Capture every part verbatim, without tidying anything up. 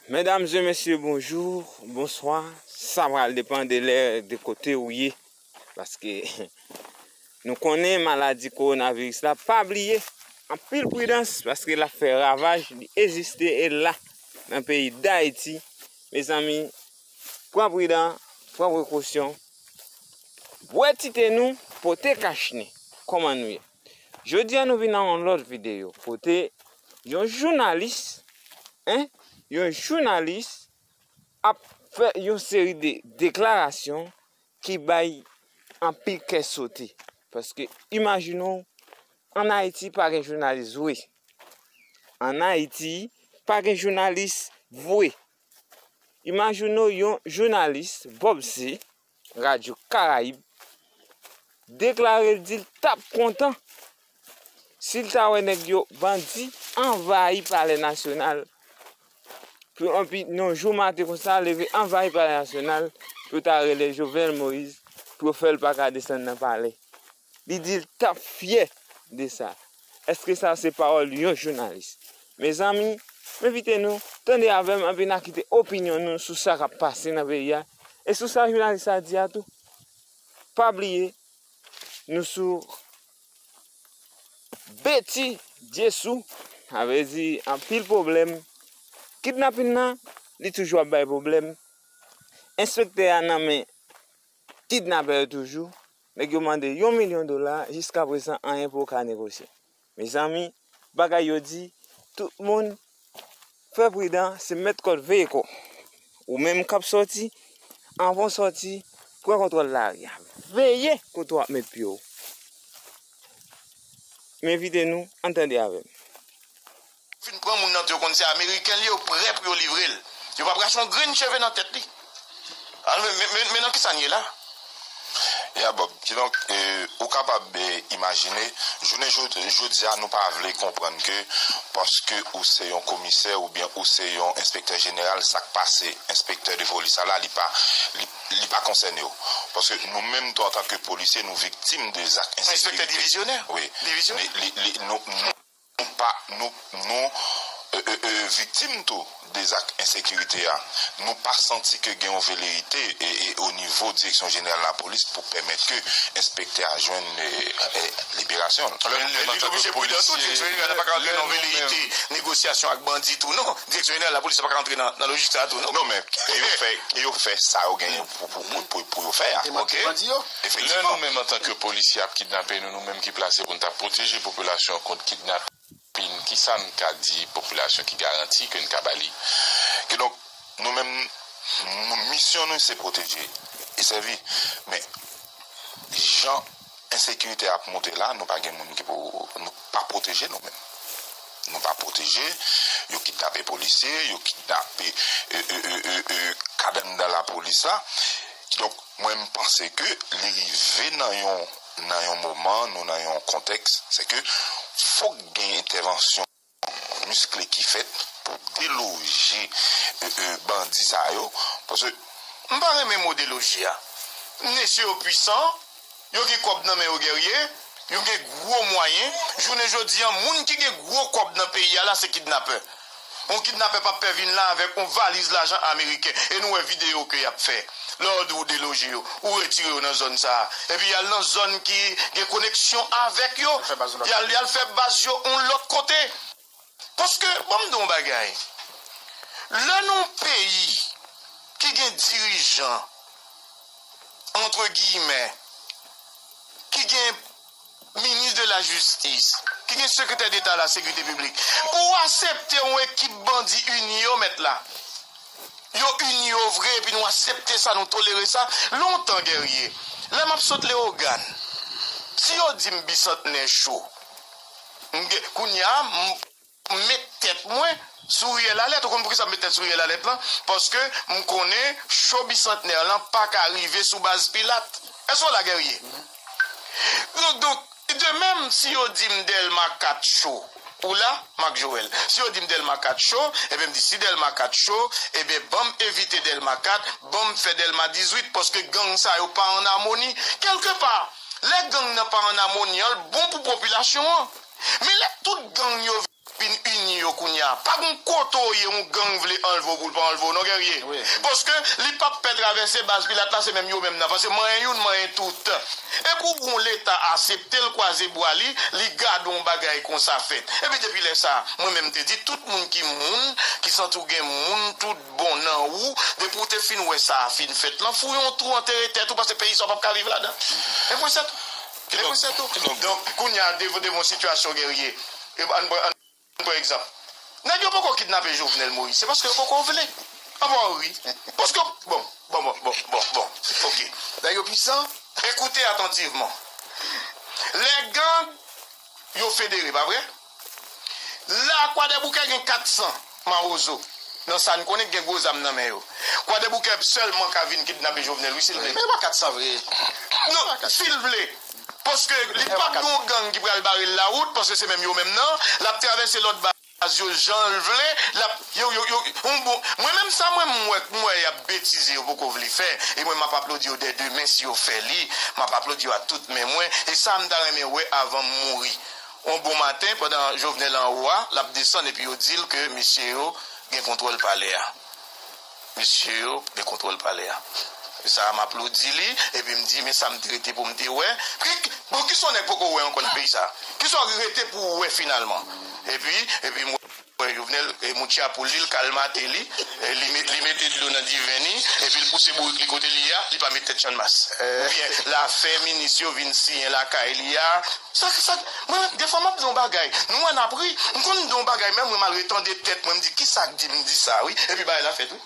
Medam e mesye, bonjou, bonswa. Sa pral depann de lè, de kote ou ye. Paske nou konnen maladi kowonaviris la, pa bliye, anpil pridans, paske l ap fè ravaj, li egziste e la nan peyi Dayiti. Mezanmi, pran pridan, pran prekosyon. Bwè ti te nou, pote kachnen. Kòman nou ye? Jodi a nou vin nan yon lòt videyo kote yon jounalis, en, yon jounalis ap fè yon seri de deklarasyon ki bay anpil kè sote. Paske imajine w, ann Ayiti pa gen jounalis vre. Ann Ayiti pa gen jounalis vre. Imajine w yon jounalis, Bob C, Radyo Karayib, deklare l di l t ap kontan si l ta wè nèg yo, bandi, anvayi Palè Nasyonal. Pou anpi, yon jou maten konsa, leve anvayi Palè Nasyonal, pou yo ta rele Jovenel Moïse, pou yo fè l pa ka desann nan palè. Li di l t ap fyè de sa. Èske sa se pawòl yon jounalis? Mezanmi, m envite nou, tande avè m, anpi n a kite opinyon nou sou sa k ap pase nan peyi a, e sou sa jounalis sa di a tou. Pa bliye, nou sou Betty Diessou, sa vle di anpil pwoblèm. Kidnapin nan, li toujou ap bay pwoblèm. Enspektè a nan men kidnapè yo toujou. Nèg yo mande yon milyon dola, jiskaprezan anyen poko ka negosye. Mezanmi, bagay yo di, tout moun fè pridan, se mèt kò w veye kò w. Ou menm k ap sòti, anvan w sòti, pran kontwòl lari a. Veye kote w ap met pye w. M envite nou, ann tande avè m. Fin pran moun nan tou, yo konn se Ameriken li ye, yo prè pou yo livre l. Yo p ap rache yon grenn cheve nan tèt li. Al, men, men, men, men nan kisa n ye la? Ya, Bob, kidonk, e, ou kapab, e, imajine, jounen jodi, jodi a, nou pa vle konprann ke paske ou se yon komisè oubyen ou se yon enspektè jeneral, sa k pase enspektè de polis sa la, li pa, li, li pa konsène w. Paske nou menm tou, antanke polisye, nou viktim de zak ensekirite. Enspektè divizyonè. Wi. Divizyon. Li, li, li, nou, nou, nou pa, nou, nou, e, e, e, viktim tou de zak ensekirite a. Nou pa santi ke gen yon velerite e, e o nivo Direksyon Jeneral Lapolis pou pèmèt ke enspektè a jwenn, e, e, liberasyon l. Lè nou menm, li antanke oblije pridan tou, polisye, Direksyon Jeneral la pa ka rantre nan velerite, negosyasyon ak bandi tou, non. Direksyon Jeneral Lapolis pa ka rantre nan, nan lojik sa a tou, non. Non, men ke yo fè, ke yo fè sa yo genyen pou, pou, pou, pou, pou yo fè a. Demanti bandi yo. Efektivman. Lè nou menm antanke polisye ap kidnape nou, nou menm ki plase pou n ta pwoteje popilasyon kont kidnapin, kisa n ka di popilasyon ki garanti ke n ka ba li? Kidonk, nou menm, nou, misyon nou se pwoteje e sèvi. Men, jan ensekirite a ap monte la, nou pa gen moun ki pou, nou pa pwoteje nou menm. Nou pa pwoteje, yo kidnape polisye, yo kidnape, e, e, e, e, e, kad anndan lapolis la. Kidonk, mwen, m panse ke li rive nan yon, nan yon moman, nou nan yon kontèks, se ke fòk gen entèvansyon miskle ki fèt pou deloje, e, e, bandi sa yo, paske m pa renmen mo deloje a. Mesye yo pwisan, yo gen kòb nan men yo, Guerrier, yo gen gwo mwayen. Jounen jodi a, moun ki gen gwo kòb nan peyi a la, se kidnapè. Yon kidnapè p ap pè vin la avèk yon valiz lajan ameriken. E nou wè videyo ke y ap fè. Lè yo di w deloje yo, ou retire yo nan zòn sa a. Epi y al nan zòn ki gen koneksyon avèk yo. Y al, y al fè baz yo yon lòt kote. Paske, ban m di w yon bagay. Lè nan yon peyi ki gen dirijan, antre giyimè, ki gen minis de la jistis, ki gen sekretè deta la sekirite piblik, pou w aksepte yon ekip bandi ini yo, mèt la. Yo ini yo vre, epi nou aksepte sa, nou tolere sa. Lontan, Guerrier, lè m ap sot Leyogàn, si yo di m Bisantnè cho, m gen, kounye a, m, m met tèt mwen sou riyèl Alèt. Ou konn poukisa m met tèt sou riyèl Alèt lan? Paske m konnen cho Bisantnè lan pa ka rive sou baz Pilat. Èske w la, Guerrier? Donk, donk, de menm, si yo di m Dèlma kat cho, ou la, Marc Joël? Si yo di m Dèlma kat cho, ebyen m di, si Dèlma kat cho, ebyen ban m evite Dèlma kat, ban m fè Dèlma dizuit, paske gang sa yo pa ann amoni. Kèlkepa, lè gang nan pa ann amoni an, l bon pou popilasyon an. Men lè tout gang yo vin ini yo kounye a. Pa gon kote w ye, yon gang vle anlve w pou l pa anlve w, non, Guerrier. Paske li p ap pè travèse baz Pilat la, se menm yo menm nan. Paske manyen youn, manyen tout. E pou yon Leta aksepte l kwaze bwa li, li gade yon bagay konsa fèt. Epi depi lè sa, mwen menm te di, tout moun ki moun, ki santi w gen moun tout bon nan ou, depi w te fin wè sa a fin fèt lan, fouye yon twou, antere tèt ou, paske peyi sa w p ap ka viv ladan. E pwen sèt. E pwen sèt ou. Donk, kounye a, devan, devan yon sitiyasyon, Guerrier, e ann pran, ann pran egzanp. Nèg yo poko kidnape Jovenel Moïse, se paske yo poko vle. An pa ri. Paske, bon, bon, bon, bon, bon, bon, ok. Nèg yo pwisan. Ekoute atantivman. Lè gang yo federe, pa vre? La, Kwadèboukè gen kat san mawozo nan sa n konnen ki gen gwo zam nan men yo. Kwadèboukè sèlman ka vin kidnape Jovenel, wi, si l vle. Men pa kat san vre. Non, si l vle. Paske li p ap gen yon gang ki pral bare l lawout, paske se menm yo menm nan, l ap travèse lòt baz yo jan l vle, l ap, yo, yo, yo, yon bon, mwen menm sa mwen m wè, m wè y ap betize yo poko vle fè, e mwen m ap aplodi yo dè demen si yo fè li, m ap aplodi yo ak tout men mwen, e sa m ta renmen wè avan m mouri. Yon bon maten, pandan Jovenel anwo a, l ap desann epi yo di l ke mesye yo gen kontwòl palè a. Mesye yo gen kontwòl palè a. E sa a, m aplodi li, epi m di, men sa m te rete pou m te wè. Ki, ki, bon, kisa yon nèg poko wè ankò nan peyi sa a? Kisa w rete pou w wè finalman? Epi, epi m wè Jovenel, e, mouche a pou li, l kalmate li, e, li met, li mete dlo nan diven li, epi l pouse bourik li kote li ye a, li pa met tèt channmas. Oubyen, l a fè minis yo vin siyen lakay li a. Sa, sa, mwen, defwa m ap di yon bagay, nou ann ap ri, m konn di yon bagay, men mwen m al retande tèt mwen, m di, kisa k di m di sa, wi, epi bagay la fèt, wi.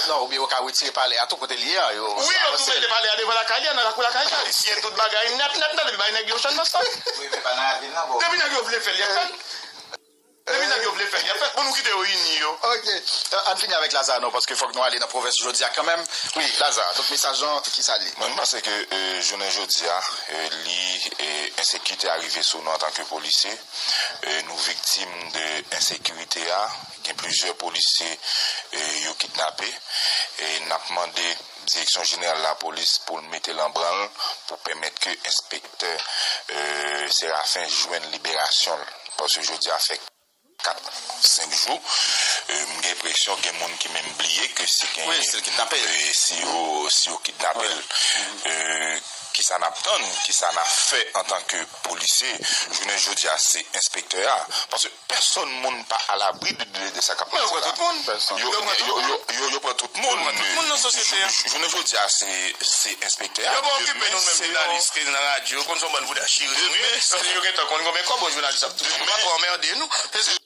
Non, oubyen yo ka retire palè a tou kote l ye a. Yo, wi, yo tou mete palè a devan lakay li a, nan lakou lakay li a. Li siyen tout bagay nèt, nèt, nèt, epi bay nèg yo channmas la. Wi, men pa nan ravin nan, bon. Depi nèg yo vle fè l, y ap fè l. Depi nèg yo vle fè l, y ap fè l. Bon, nou kite yo ini yo. Ok. Euh, ann fini avèk Laza, non, paske fòk nou ale nan pwovens jodi a kanmenm. Wi, Laza, donk mesaj lan, kisa l ye? Mwen, m panse ke, euh, jounen jodi a, euh, li, euh, ensekirite a rive sou nou antanke polisye. Euh, nou viktim de ensekirite a. Gen plizyè polisye, eh, yo kidnape. E n ap mande Direksyon Jeneral Lapolis pou l mete l an branl pou pèmèt ke enspektè, eh, Séraphin jwenn liberasyon l. Paske jodi a fè kat, senk jou, eh, m gen enpresyon gen moun ki menm bliye ke si gen, eh, si yo, si yo kidnape l. Eh, kisa n ap tann, kisa n ap fè antanke polisye? Jounen jodi a, se enspektè a. Paske pèsonn moun pa alabri de, de, de sa k ap pase la. Men yo pran tout moun. Yo, yo, yo, yo, yo pran tout moun. Yo pran tout moun nan sosyete a. Jou-, jou-, jounen jodi a, se, se enspektè a. Yo pa okipe nou menm jounalis ki nan radyo, konn se yon bann bouda chire nou ye. Paske yo gentan konn konbyen kòb yon jounalis ap touche. Yo pa twò anmède nou. Se, se